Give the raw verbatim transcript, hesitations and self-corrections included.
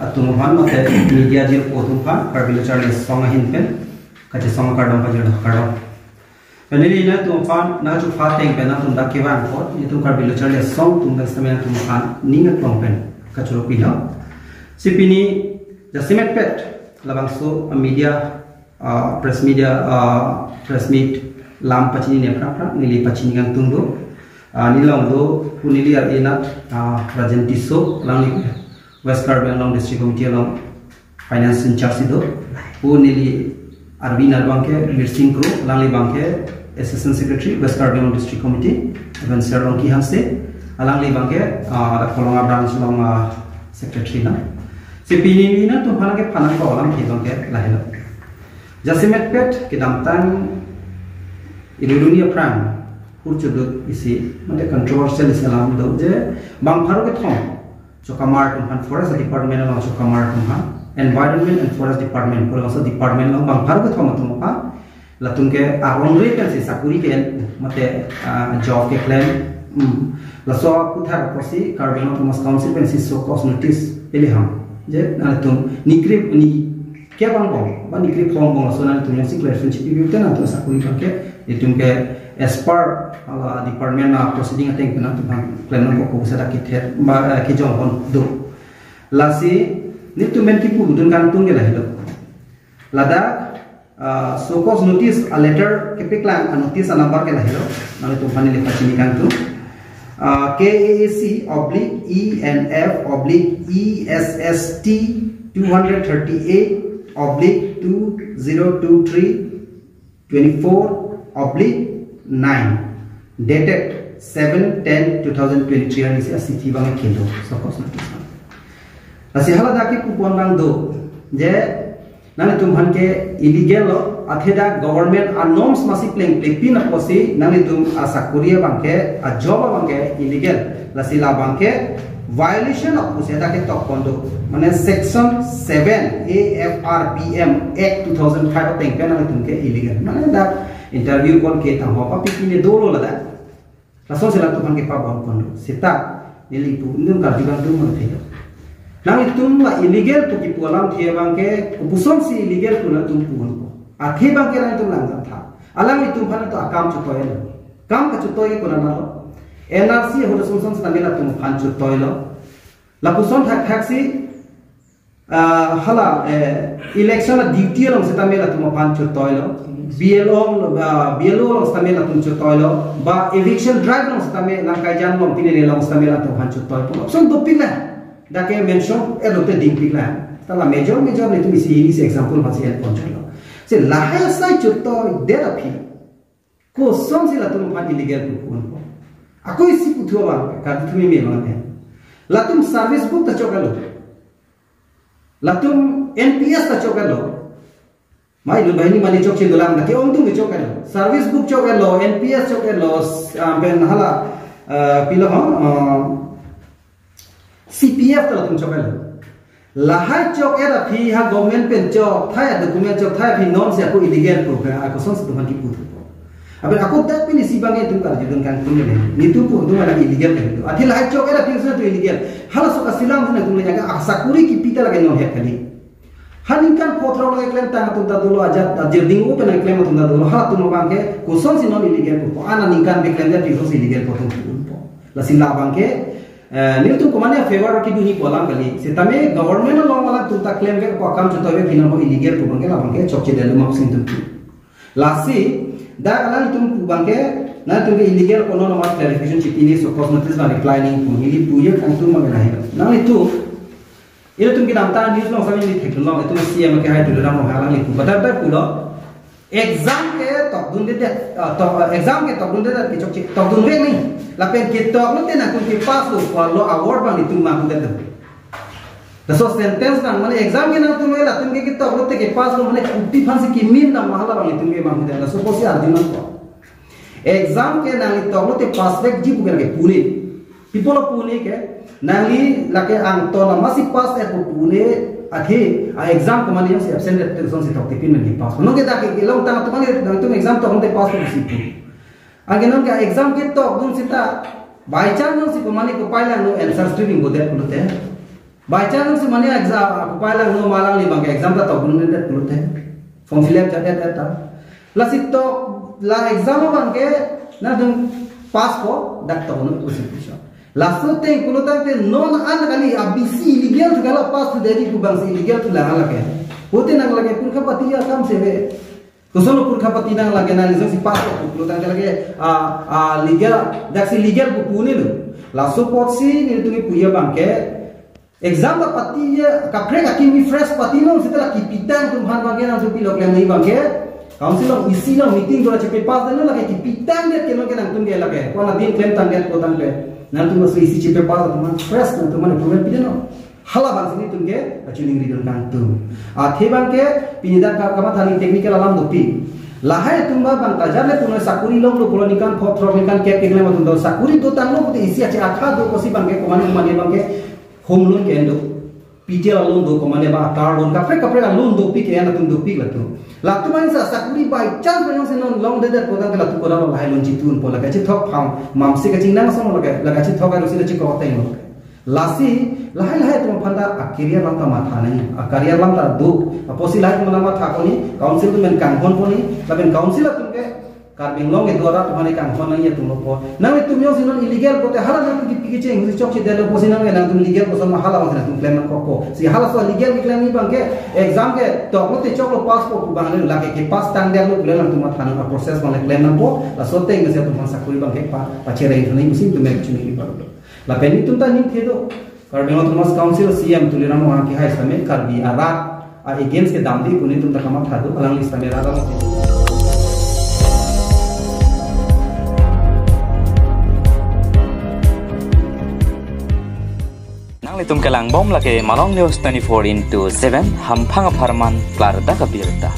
Atum aphan mate media jirpo atum aphan Karbi Lo Charli Asong ahin pen kachesong akardom pajirlo, kardom. Pen neli nangtum aphan nangchupha ateng pen nangtum dak kevang apot, nelitum Karbi Lo Charli Asong atum pen sitame nangtum aphan ning aklong pen kachoro pilo. Si pini jasemet pet labangso a media, ah, press media, ah, press meet lam pachinine aphrang aphrang neli pachini kangtung do. Ah, neli along do pu neli ar-e anat, ah, Rajen Tisso, alangli West Karbi Anglong District Committee along finance in charge do. Pu neli arvi anat abangke Birsing Kro, alangli abangke Assistant Secretary, West Karbi Anglong District Committee, Evanser Longki Hanse, alangli abangke, ah, Kolonga branch along, ah, secretary na. Si pini neli nangtum aphan kephanang ko alam ke abangke lahelo. Jasemet pet kedamtang ilu duni aphrang hur choduk isi, mate controversial isi alam do je bang pharo kethom chokamar atum aphan Forest Department along chokamar atum aphan, Environment and Forest Department pu labangso department along bang pharo kethom atum aphan latum ke arong re pensi sakuri ke mate, ah, job keklem. Hmm. Laso aputhak apotsi Karbi Anglong Autonomous Council pensi show cause notice pele ham. Je nangtum nikri ni kevang angbong, ba nikri phong angbong, laso nangtum jongsi clarification chipi pu te nangtum sakuri abangke, itum ke as per hala department a proceeding ateng pen nangtum aphan klem nangkok ko pusi dak kether ba, eh, kejong pon do. Lasi nelitum pen kipu dun kangtung ke lahelo. Ladak, ah, show cause notice a letter kepeklang a notice a number ke lahelo. Nanglitum aphan neli pachini kangtung. Ah, K A A C oblique E N F oblique E S S T two hundred thirty-eight oblique two zero two three twenty-four oblique nine, dated seven ten two thousand twenty-three, arni si a chithi abang kelo, show cause notice. Lasi hala dak kipu pon abang do je nangtum aphan ke illegal lo, athe dak government a norms masi plengple pin apotsi nangtum a sakuri abangke, a job abangke illegal. Lasi labangke violation of pusi dak ketok pon do. Mane section seven A F R B M Act two thousand five ateng pen nangtum ke illegal. Mane dak interview call ke tangho papi kine dolo ladak. Lasonsi latum aphan kepabon pon do. Seta neli pu nelitum karju kangtung mate do. Nanglitum la illegal pu kipu alamthe abangke, kopusonsi illegal pu nangtum pu unpo. Athe abangke nangtum lang tha. Alanglitum aphan to akam chotoi lo. Kam kachotoi ke konat lo. N R C ahut asonson sitame latum aphan chotoi lo. Lapuson thakthak si, ah, hala, eh, election a duty along sitame latum aphan chotoi lo. B L O, ah, B L O along sitame latum chotoi lo. Ba eviction drive along sitame, Langkaijan along, pine along sitame latum aphan chotoi lo. Lapuson dopik na. Dak ke mention e lote dingpik na. Ta la major major nelitum isi isi example aphansi en pon chotlo. Si lahai asai chotoi det aphi, kosonsi latum aphan illegal pu pu unpo? Ako isi puthu abang, karju thumi me abang ke. Latum service book ta choklo. Latum N P S ta choklo. Mai lu bahini mani chokche dolang, dak ke ongdung choklo. Service book choklo, N P S choklo, ah, pen hala, ah, pilo ho, ah, C P F ta latum choklo. Lahai chok-et aphi ha government pen chokthai, document chokthai aphi nonsi ako illegal pu ke, ako kosonsi latum aphan kipu thupo? Aben ako dak pini si abang itum karju dun kangtung le. Nelitum pu atum alang illegal ke nelitum. Athe lahai chok-et aphi si nelitum illegal. Halaso kasilam si nelitum le jaga a sakuri kipi ta lake non het kali. Ha ningkan pho throk lake klem tang atum ta dolo, ajat ajir ding open klem atum ta dolo. Halatum abangke kosonsi non illegal pupo? Ana ningkan pen klemdet aphi kosonsi illegal pu atum pu unpo? Lasi labangke, eh, nelitum komane favor kidunji pu alam kali. Sitame government along alangtum ta klemvek pu akam chotoi vek phi nangpo illegal pu abangke, labangke chokche detlo ma pusi nelitum pu. Lasi dak alangtum pu abangke, nangtum ke illegal kono nama clarification chipine, show cause notice ba reply nangji pu, neli pu ye kangtung abang lahai. Nanglitum, ilitum kedamtang news along sami neli theklong, itum C M ke hai Tuliram Ronghang alangli pu, badar badar pulo. Exam ke tokdundedet, ah, tok, ah, exam ke tokdundedet ke chokche, tokdunvek nangji. Lapen ketok lote nangtum kepass lo, ko lo award abang nelitum manghudet do. Laso sentence abang, mane exam ke nangtum, latum ke ketok lote kepass lo, mane kuti aphansi kemin dam ma hala abang nelitum ke manghudet. Laso pusi arju nangpo. Exam ke nangli tok lote passvekji pu ke lake pu ne. Pi apotlo pu ne ke, nangli lake angton amatsi pass-et pu pu ne, athe a exam komane jongsi absent-et te kosonsi toktipin nangli pass? Non ke dak kelong tang atum mane nangtum exam tok lote pass pusi pu. Anke non ke exam ketokdun seta by chance jongsi komane kopai lang no answer script ingbodet pulote, By chance si mane exam, akopai lang no malang li abangke exam ta tok nundet pulote. Form fill up jadet ta. Lasi tok la exam abangke nangtum pass ko dak tok no pusi pusi. Laso ateng pulotangte non an kali a B C illegal thu kala pass thu deri pu abangsi illegal thu lang lake. Pute nang lake purkhapati akam sebe. Koson purkhapati nang lake nang ison si pass ko pulotangte lake a, a legal, daksi legal pu pu ni lo. Laso apotsi nelitum kipu abangke exam ta pati ye kaprek akimi fresh pati non seta la kipitang atum aphan abangke nangtum pilo klem nangji abangke. Council along isi along meeting dora chepass dam lake kipitangdet ke nangke nangtum ke lake. Kona din klemtangdet pulotangte. Nangtum laso isi chepass atum aphan fresh nangtum aphan improvement pidamnon. Hala abangsi nelitum ke kachiningri dun kangtung. Athe abangke pini dak ka kamatha neli technical alam dopik. Lahai atum abang tajar le puno sakuri longlo pulo ningkan pho throk ningkan kep keklem atum do sakuri dotanglo pute isi ache akha do pusi abangke komane komane abangke home loan ke-en do. P T L loan do komane ba car loan kaprek kaprek loan dopik ke-en atum dopik latum. Latum abangsi sakuri by chance abangsi non longdedet pulotangte latum koda lo lahai loan chitun po lake chithok phang mamsi kachingnang asong lake lake chithok arusi le chikok teng lo. Lasi lahai lahai atum aphan ta a career alam ta matha nangji, a career alam ta do. Apotsi lahai atum matha koni council atum pen kanghon koni, lapen council atum ke Karbi Anglong kedo arat atum aphan kanghon nangji atum lo po. Nanglitum jongsi non illegal pute hala nangtum kipi kecheng si chokche detlo pusi nang nangtum legal koson ma hala abangsi nangtum klem nangkok po. Si halaso legal keklem nangji abangke exam ke tok lote choklo pass po pu abang le lake kepass tangdetlo pule nangtum matha nang a process abang le klem nangpo. Laso ateng mesi atum aphan sakuri abangke pa pachereng thani musim tum ek chuni pa. Lapen nelitum ta ningthe do. Karbi Anglong Autonomous Council C E M Tuliram Ronghang kehai sitame Karbi arat a against kedamde pu nelitum ta kamatha do, alangli sitame rat along. Nanglitum kelangbom lake Malong News twenty-four into seven, hamphang apharman klardak abirta.